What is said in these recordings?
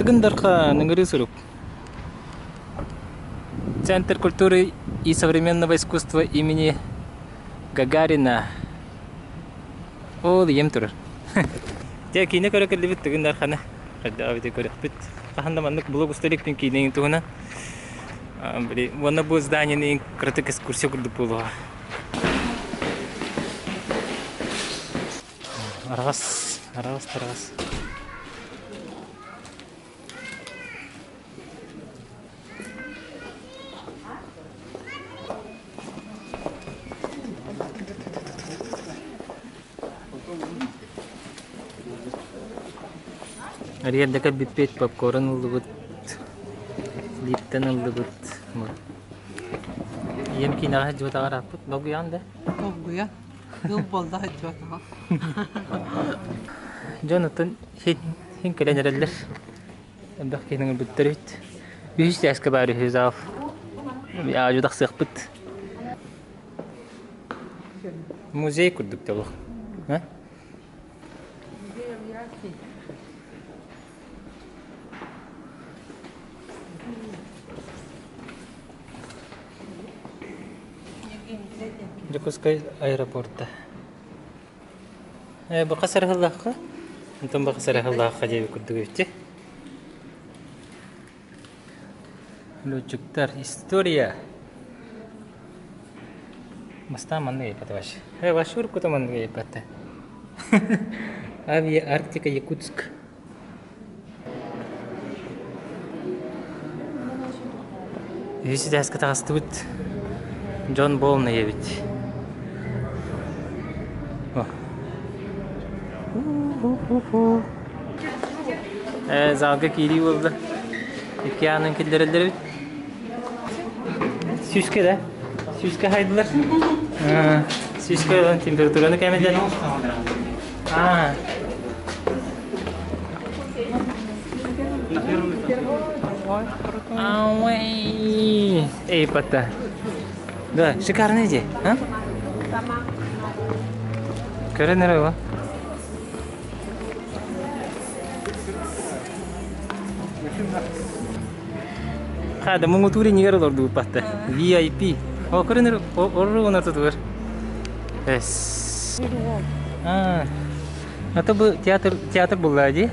Тыгын Дархан, ыҥырыы сурук. Центр культуры и современного искусства имени Гагарина. Ол ийэм турар. Дьэ, киинэ көрө кэллибит Тыгын Дарханы. Хайдах эбитий көрүөхпүт. Хаһан да маннык блог уста иликпин киинэҥ туһунан. Били, уонна бу зданиены кыратык экскурсия курдук буолуоҕа. Араҕас, араҕас, араҕас. Арыйарда кэлбиппит, попкорн ыллыбыт, липтэн ыллыбыт. Ийэм киинэҕэ сылдьыбатаҕа ырааппыт. Долгуйаҕын да? Долгуйа. Дыл буолла сылдьыбатаҕа. Дьон оттон хин, хин кэлэн эрэллэр. Элбэх киһини ыҥырбыттар эбит. Үһүс чааска баар үһү зал. Аадьу тахсыахпыт. Музей курдук да олох. А? Музей авиации. Дьокуускай аэропорта. Э, баха сарыһыллаахха? Онтон баха сарыһыллаахха диэби курдук эбитти. Летчиктар, история. Бастаан маннык ыйыппата вообще. Э, вообще уруккута маннык ыйыппата. Авиа Арктика Якутск. Үһүс этээскэ таҕыстыбыт. Дьон буолнай эбит. Э, залга киирии буолла. Икки аанын киллэрэллэр эбит. Сүүскэ да? Сүүскэ хайдылар. Сүүскэ ылан температураны кэмэлэр. Аа. Ай, эй, пота. Да, шикарный день, а? Көрөн эрэ ба. Хада муҥутуур иннигэр олордубут VIP. О, көрөн эрэ, орругун ортотугар. Эс. А, ата бу театр театр булла дии.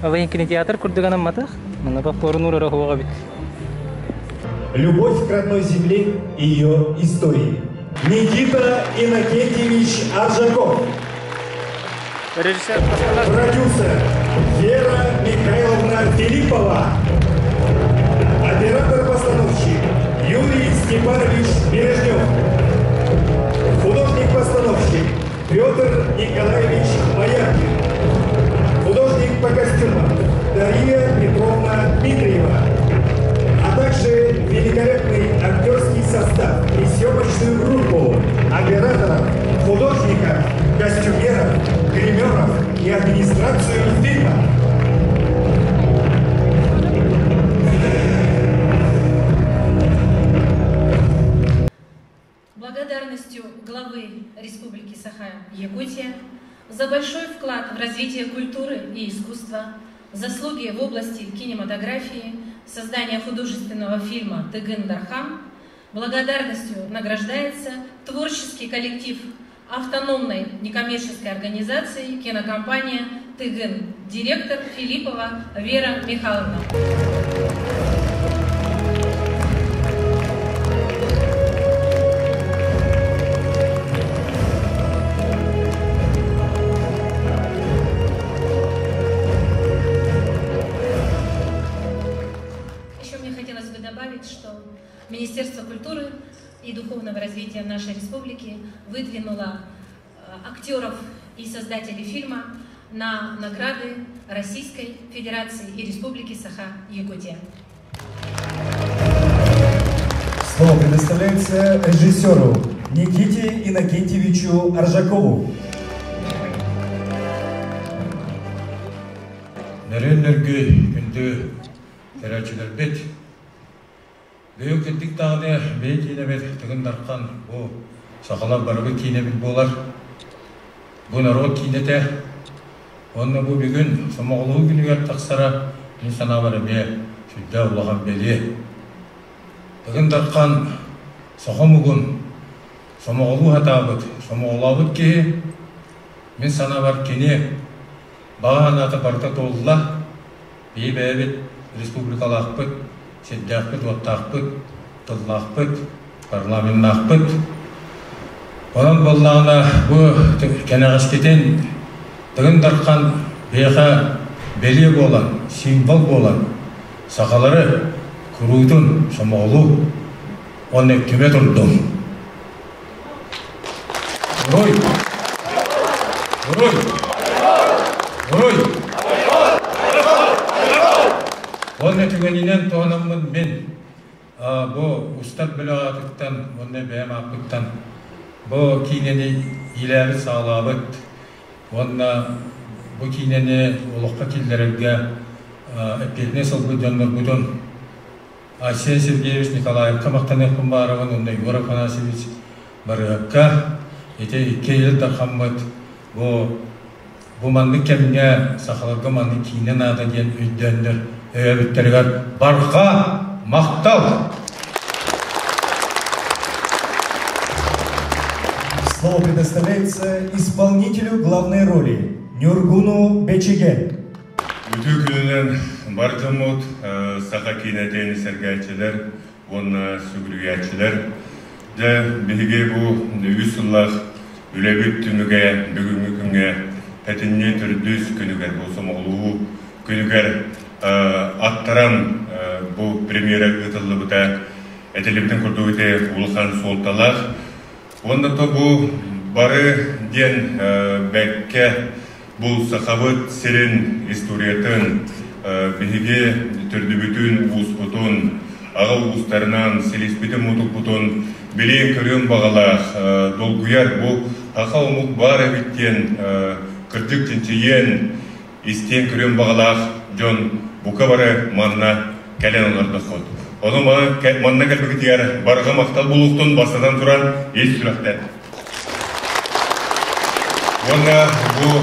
Алайын кинотеатр курдук анамматах. Манна попкорн уурара хуоҕа эбит. Любовь к родной земле и ее истории. Никита Иннокентьевич Аржаков. Режиссер Продюсер Вера Михайловна Филиппова. Оператор-постановщик Юрий Степанович Бережнев. Художник-постановщик Петр Николаевич Маякин. Художник по костюмам Дарья Петровна Дмитриева. А также великолепный актерский состав и съемочную группу операторов, художников, костюмеров, гримеров и администрацию фильма. Благодарностью главы Республики Саха-Якутия за большой вклад в развитие культуры и искусства, заслуги в области кинематографии, создание художественного фильма «Тыгын Дархан» благодарностью награждается творческий коллектив автономной некоммерческой организации кинокомпания «Тыгын», директор Филиппова Вера Михайловна. Еще мне хотелось бы добавить, что Министерство культуры и духовного развития нашей республики выдвинуло актеров и создателей фильма на награды Российской Федерации и Республики Саха-Якутия. Слово предоставляется режиссеру Никите Иннокентьевичу Аржакову. Нөрүөн нөргүй күндү көрөөччүлэрбит. Бүгүн кырдьык даҕаны бэйэ киинэбит Тыгын Дархан бу сахалар барыбыт киинэбит буолар. Бу норуот киинэтэ. Уонна бу бүгүн сомоҕолоһуу күнүгэр тахсара мин санаабар эмиэ сүрдээх улахан бэлиэ. Тыгын Дархан саха омугун сомоҕолуу сатаабыт, сомоҕолообут киһи, мин санаабар кини баҕа санаата барыта туолла, биһи бэйэбит республикалаахпыт, сирдээхпит-уоттаахпыт, тыллаахпыт, парламеннаахпыт. Онон буоллаҕына бу кэнэҕэскитин Тыгын Дархан биһиэхэ бэлиэ буолан, символ буолан сахалары куруутун сомоҕолуу уонна түмэ турдум. Уруй! Уруй! Уруй! Уонна түгэнинэн туһанаммын мин бу устар бөлөх аатыттан уонна бэйэм ааппыттан бу киинэни иилээбит-саҕалаабыт уонна бу киинэни олоххо киллэрэргэ эппиэтинэс ылбыт дьоннорбутун Айсен Сергеевич Николаевка махтаныахпын баарабын уонна Егор Афанасьевич Барыһапка ити икки Ил Дархаммыт бу бу маннык кэмҥэ сахаларга маннык киинэ наада диэн өйдөөннөр өйөөбүттэригэр барҕа махтал! Слово предоставляется исполнителю главной роли Нюргуну Бечиге. Үтүө күнүнэн бар дьоммут, саха киинэтин сэргээччилэр уонна сүгүрүйээччилэр. Дьэ, биһиги бу үс сыллаах үлэбит түмүгэ бүгүҥҥү күҥҥэ тэтинньи төрдүс күнүгэр бу сомоҕолоһуу күнүгэр аттаран бу премьера ыытыллыбыта этиллибитин курдук ити улахан суолталаах. Уонна то бу бары диэн бэккэ Бу Сахабыт сирин историятын, биһиги төрдүбүтүн, ууспутун, аҕа уустарынан силиспитин-мутукпутун билиэн-көрүөн баҕалаах, долгуйар бу саха омук баар эбит диэн кырдьык чинчийиэн, истиэн-көрүөн баҕалаах дьон бука бары манна кэлэн олордоххут. Ону манна кэлбикитигэр барҕа махтал буолуохтун бастатан туран ис сүрэхтэн. Уонна бу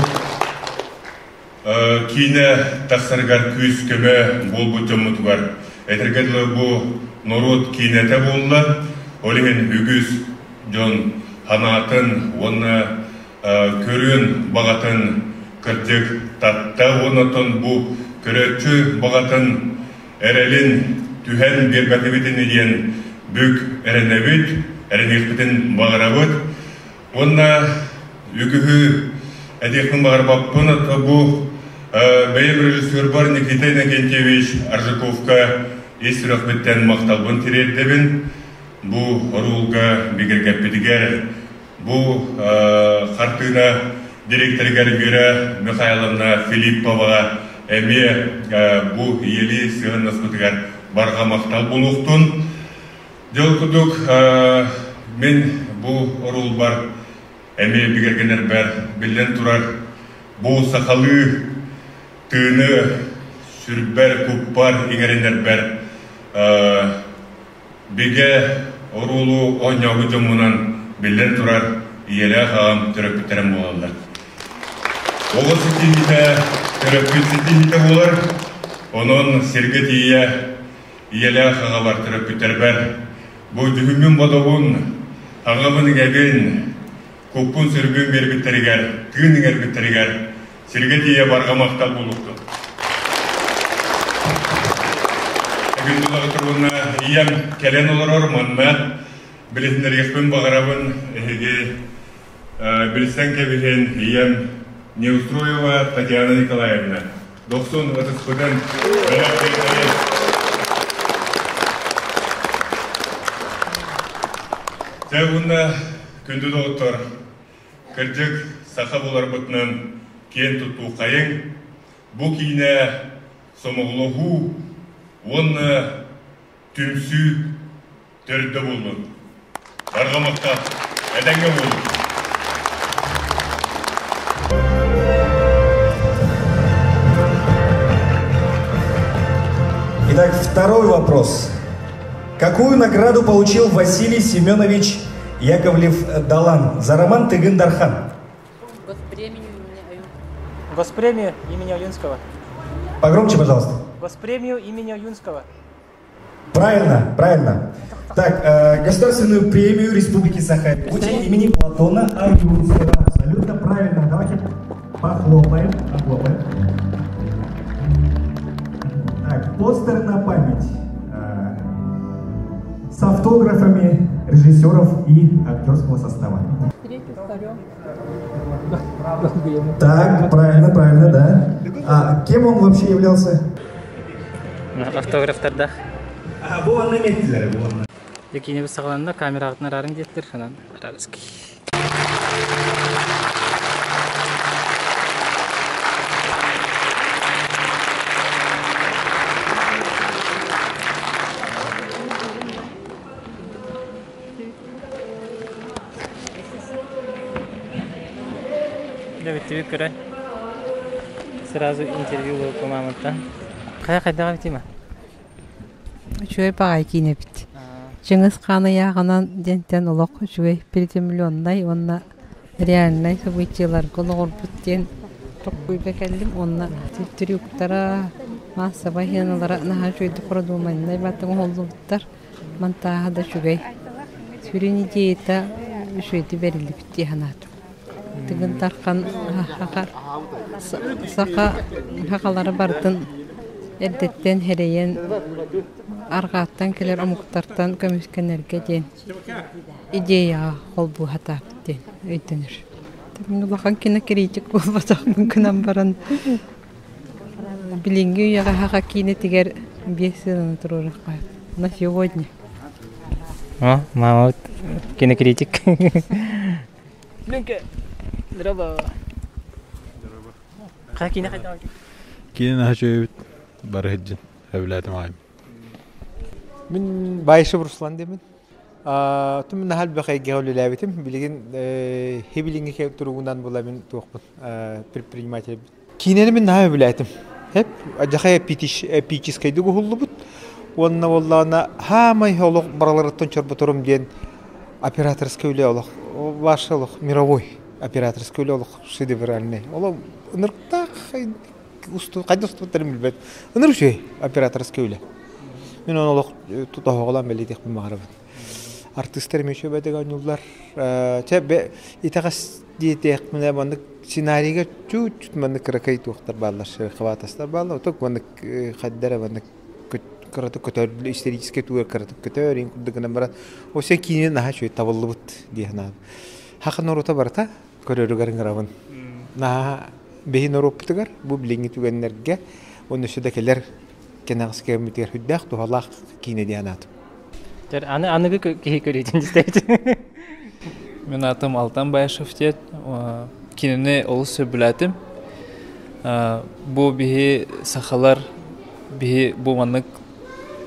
киинэ тахсарыгар күүс-көмө буолбут дьоммутугар этэргэ дылы бу норуот киинэтэ буолла. Ол иһин үгүс дьон санаатын уонна көрүөн баҕатын кырдьык татта уонна оттон бу көрөөччү баҕатын эрэлин түһэн биэрбэтибит ини диэн бүк эрэнэбит, эрэниэхпитин баҕарабыт. Уонна үгүһү этиэхпин баҕарбаппын, бу бэйэм режиссербар Никита Иннокентьевич Аржаковка ис сүрэхпиттэн махталбын тириэрдэбин. Бу оруолга бигэргэппитигэр бу хартыына директорыгар Вера Михайловна Филипповаҕа эмиэ бу ийэлии сыһыаннаспытыгар барҕа махтал буолуохтун. Дьол курдук мин бу оруолбар эмиэ бигэргэнэрбэр биллэн турар бу сахалыы тыыны сүрбэр, куппар иҥэринэрбэр Бигэ оруолу оонньообут дьоммунан биллэн турар ийэлээх аҕам төрөппүттэрим буолаллар. Оҕо ситиһиитэ төрөппүт ситиһиитэ буолар. Онон сиргэ тиийэ ийэлээх аҕабар төрөппүттэрбэр бу дьүһүммүн-бодобун, аҕабын иҥэбин, куппун-сүрбүн биэрбиттэригэр, тыын иҥэрбиттэригэр Сиргэ тиийэ барҕа махтал буолуохтун. Күндү уонна ийэм кэлэн олорор манна билиһиннэриэхпин баҕарабын эһиги билсэн кэбиһин ийэм Неустроева Татьяна Николаевна. Дохсун ытыспытын бэлэх Дьэ уонна күндү доҕоттор, Кырдьык, саха буоларбытынан киэн туттуоххайыҥ, бу киинэ сомоҕолоһуу уонна түмсүү төрдө буоллун. Барҕа махтал, этэҥҥэ буолун! Итак, второй вопрос. Какую награду получил Василий Семенович Яковлев-Далан за роман «Тыгын Дархан»? Госпремию имени Аюнского. Госпремию имени Аюнского. Погромче, пожалуйста. Госпремию имени Ойунского. Правильно, правильно. Так, э, Государственную премию Республики Саха-Якутия имени Платона Аюнского. Абсолютно правильно. Давайте похлопаем, похлопаем. Так, постер на память. Э, с автографами режиссеров и актерского состава. Так, правильно, правильно, да. А кем он вообще являлся? Автографтардаах. Бу онно эмиэттилэр, бу онно. Дьэ киинэбит саҕаланна, камераҕытын араарыҥ диэттэр, онон араарыский. Дьэ бүттүбүт көрөн. Сразу интервью ылыппым мааматтан. Хайа хайдаҕа битима? Үчүгэй баҕайы киинэбит. Чыҥыс Хаан ыйааҕынан диэнтэн олох үчүгэй приземленнай уонна реальнай событиеларга олоҕурбут диэн толкуйга кэллим уонна трюктара, маассабай сыаналара наһаа үчүгэйдик продуманнай баттык оҥоһуллубуттар. Монтааһа да үчүгэй. Сүрүн идеята үчүгэйдик бэриллибит дии санаатым. Тыгын Дархан саха сахалары барытын эрдэттэн эрэйэн арҕааттан кэлэр омуктартан көмүскэнэргэ диэн идеяҕа холбуу сатаабыт диэн өйдөнөр. Мин улахан кинокритик буолбатахпын гынан баран билиҥҥи үйэҕэ саха киинэтигэр биэс сыананы туруоруохха на сегодня. О, мама кинокритик. Лүҥкэ, здорово. Хайа киинэ хайдаҕый? Киинэ наһаа үчүгэйбит бары сылдьын сөбүлээтим аҕай. Мин Баишев Руслан диэммин. Тум наһаа элбэх эйгэҕэ үлэлээбитим. Билигин хибилиҥҥи туругунан була мин туохпун предприниматель. Киинэни мин наһаа сөбүлээтим. Эп адьахай эпическайдык уһуллубут. Уонна буоллаҕына хаамай олох барыларыттан чорботорум диэн операторскай үлэ олох ваш олох мировой операторскай үлэ олох шедевральный. Олох ынырыктаах хайда устубуттарын билбэт. Ынырык үчүгэй операторскай үлэ. Мин ону олох тоһоҕолоон бэлиэтиэхпин баҕарабын. Артыыстар эмиэ үчүгэйдик оонньууллар. Чэ, итэҕэс диэтиэхпинэ маннык сценарийга чуть-чуть маннык кыракый туохтар бааллар, шероховатостар бааллар. Оток маннык хайда эрэ маннык кыратык көтөр, историческай тугар кыратык көтөр, ин курдук гынан баран, осе киинэ наһаа үчүгэй табыллыбыт дии санаабын. Хаха норуота барыта көрөрүгэр ыҥырабын. Наһаа биһи норуоппутугар бу билиҥҥи түгэннэргэ уонна өссө да кэлэр кэнэҕэс кэммитигэр сүрдээх туһалаах киинэ диэн анаатым. Аны аныгы киһи көрүүтүн истэбит. Мин атым Алтан Баишев диэт. Кинини олус сөбүлээтим. Бу биһи сахалар биһи бу маннык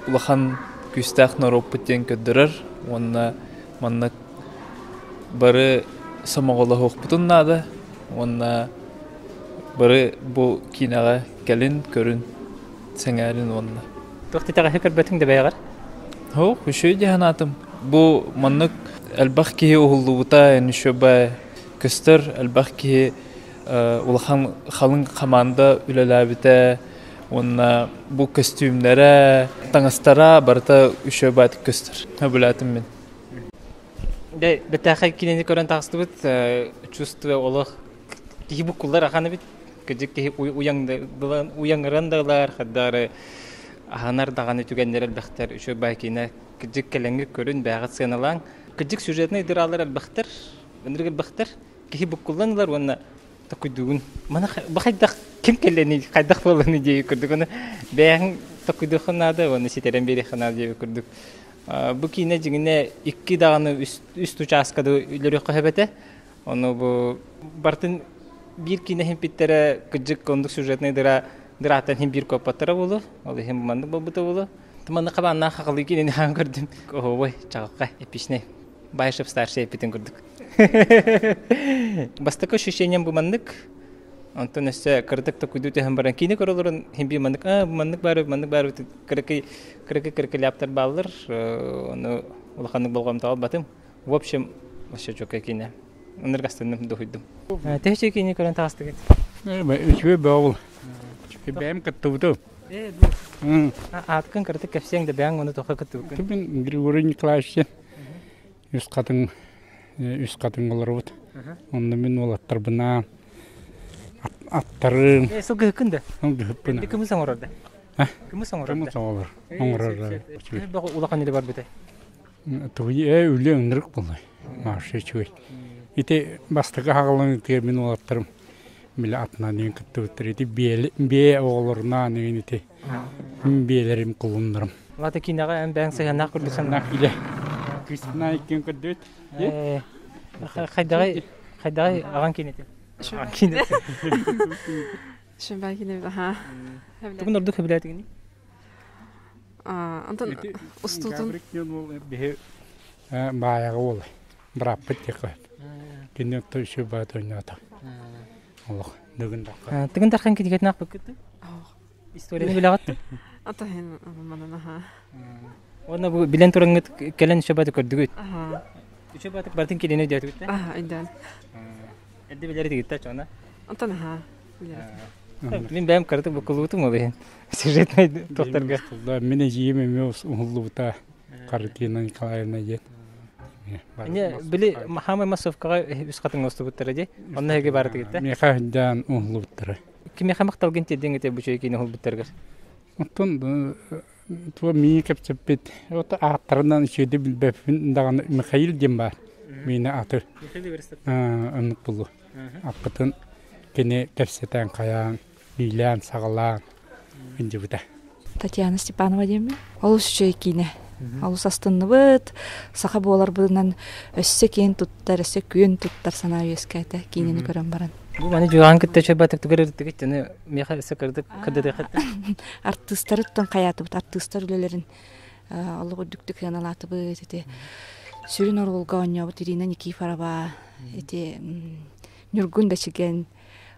улахан күүстээх норуоппут диэн көрдөрөр уонна маннык бары сомоҕолоһуохпутун наада уонна бары бу киинэҕэ кэлин көрүн сэҥээрин уонна Туох итэҕэһи көрбөтүҥ да бэйэҕэр? Һоох, үчүгэй дии санаатым. Бу маннык элбэх киһи уһуллубута НШБ көстөр, элбэх киһи улахан халыҥ хамаанда үлэлээбитэ уонна бу көстүүмнэрэ, таҥастара барыта үчүгэй көстөр. Сөбүлээтим мин. Дэ, бэтээхэй кинини көрөн таҕыстыбыт, чувствуя олох киһи буккуллар ахан эбит. Кырдьык киһи уйаҥыран да ылар, хардары аһанар даҕаны түгэннэр элбэхтэр. Үчүгэй баай киинэ кырдьык кэлэҥҥит көрүн, бэйэҕит сыаналааҥ. Кырдьык сюжетнай дыраалар элбэхтэр, ынырык элбэхтэр. Киһи буккуллан ылар уонна токуйдуугун. Маны бу хайдах ким кэллэний, хайдах буолланый диэби курдук. Оны бэйэҥ токуйдуоххун наада уонна ситэрэн биэриэххэ наада диэби курдук. Бу киинэ дьиҥинэ икки даҕаны үс учааскада үлэлиэххэ сөп этэ. Ону бу бартын биир киинэ иһимпиттэрэ кырдьык оннук сюжетнай дыра дырааттан иһин биир куоппаттара буолуо. Ол иһин маннык буолбута буолуо. Маннык хабааннаах хахалыы киинэни хаан көрдүм. Оһуобай, чаҕылхай, эпичнэй. Баишев старший эппитин курдук. Бастакы ощущением бу маннык. Онтон өссө кыратык токуйдуу түһэн баран киинэ көрө олорон иһин биир маннык аа бу маннык баар маннык баар кыракый кыракый кыракый ляптар бааллар. Ону улаханнык болҕомтоҕо ылбатым. В общем, вообще чөкө киинэ. Ынырык астынным, дуһуйдум. Төһө киинэ көрөн таҕыстыгыт? Үчүгэй бөҕө бул. Бэйэм кыттыбытым. Ээ, бу. Ааккын кыратык кэпсиэҥ да бэйэҥ ону тоҕо кыттыбыккын. Мин Григорий Николаевич үс хатыҥ үс хатыҥ олоробут. Онно мин уолаттарбынаан аттарым. Ээ, сылгыһыккын да? Сылгыһыппын. Кымыс оҥорор да? Кымыс оҥорор да? Кымыс оҥорор. Оҥорор. Улахан үлэ барбыта. Тугуй ээ үлэ ынырык буолла. Маша үчүгэй. Ити бастакы хаҕыланыытыгар мин уолаттарым били атынан иһин кыттыбыттар. Ити биэ оҕолорунаан иһин ити биэлэрим кулуннарым. Лата киинэҕэ эн бэйэҥ сыһыаннаах курдук санаах илэ. Кыыспына иккиэн көрдүбүт. Хайдаҕай хайдаҕай аҕаҥ киинэтин? Аҕаҥ киинэтин. Шымбай кинебит аха. Тугун ордук сөбүлээтигиний? Антон устуутун биһи баайаҕа уол бырааппыт диэххэ кинини отто үчүгэй баҕайы ойноото олох Дыгын Дархан Тыгын Дархан кинигэтин аахпыккыт Историяны билэҕит Ата хин манан аха. Уонна бу билэн тураҥҥыт кэлэн үчүгэй баҕайы көрдүгүт. Үчүгэй баҕайытык барытын кинини өйдөөтүгүт да? Аха, өйдөөн. Эрдэ билэр этигит да чоно? Антон аха. Мин бэйэм кыратык буккулуутум ол иһин сюжетнай туохтарга. Мин эдьиийим эмиэ уһуллубута Каргина Николаевна диэн. Эмиэ били хаамай массовкаҕа үс хатыҥ оҥостубуттара дии. Онно эһиги баартыгыт да? Миэхэ сылдьан уһуллубуттара. Кимиэхэ махталгын тиэрдиэҥ этэ бу үчүгэй киинэ уһулбуттарыгар? Оттон туга миигин кэпсэппит вот ааттарынан үчүгэйдик билбэппин даҕаны Михаил диэн баар. Миинэ аты. Оннук булу. Аппытын кини кэпсэтэн хайаан, биилээн, саҕалаан илдьибитэ. Татьяна Степанова диэммин. Олус үчүгэй киинэ. Олус астынныбыт. Саха буоларбытынан өссө киэн туттар, өссө күөн туттар санаа үөскээтэ киинэни көрөн баран. Бу маны дьугаан кытта чөбөтүк тугар ырыттыгыт дьону миэхэ өссө кырдык кырдырыахыт. Артыыстарыттан хайаатыбыт артыыстар үлэлэрин олох үрдүктүк сыаналаатыбыт ити сүрүн оруолга оонньообут Ирина Никифорова ити Ньургун Бэчигэн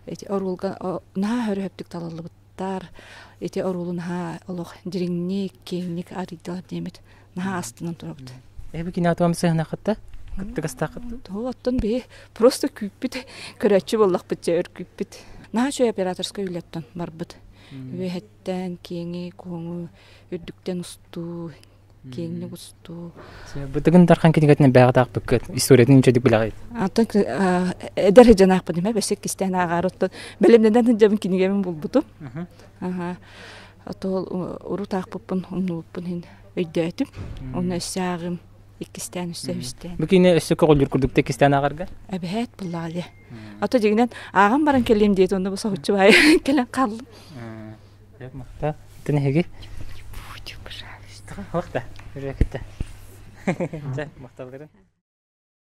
ити оруолга наһаа өрөһөптүк талыллыбыттар ити оруолу наһаа олох дириҥник киэҥник арыйдылар диэмит наһаа астынан турабыт. Эһиги киноатуам сыһынахытта кыттыгастаахыт Оттон биһи просто күүппүт көрөөччү буоллахпыт дьэ өр күүппүт. Наһаа үчүгэй операторскай үлэттэн барбыт. Үөһэттэн киэҥи куоҥу үрдүктэн устуу киэҥник устуу. Бытыгын Дархан кинигэтинэн бэҕэтаахпыккыт историятын инчэдик билэҕит. Антон эдэр сыдьанаахпын имэ бэсик кистээн ааҕаар оттон бэлэмнэнэн сылдьабын кинигэбин булбутум. Аха. Отол урут аахпыппын умнубуппун иһин өйдөөтүм. Онно өссө ааҕым иккистээн өссө үстээн. Бу кинигэ өссө көҕүлүүр курдук да иккистээн ааҕарга? Эбэһээт буллаҕа Ото дьиҥинэн ааҕан баран кэлиэм диэт онно бу соһуччу баайы кэлэн хааллым. Махта. Тин эһиги? Пожалуйста. Махта. Үрүөкүттэ. Чэ, махталгарын.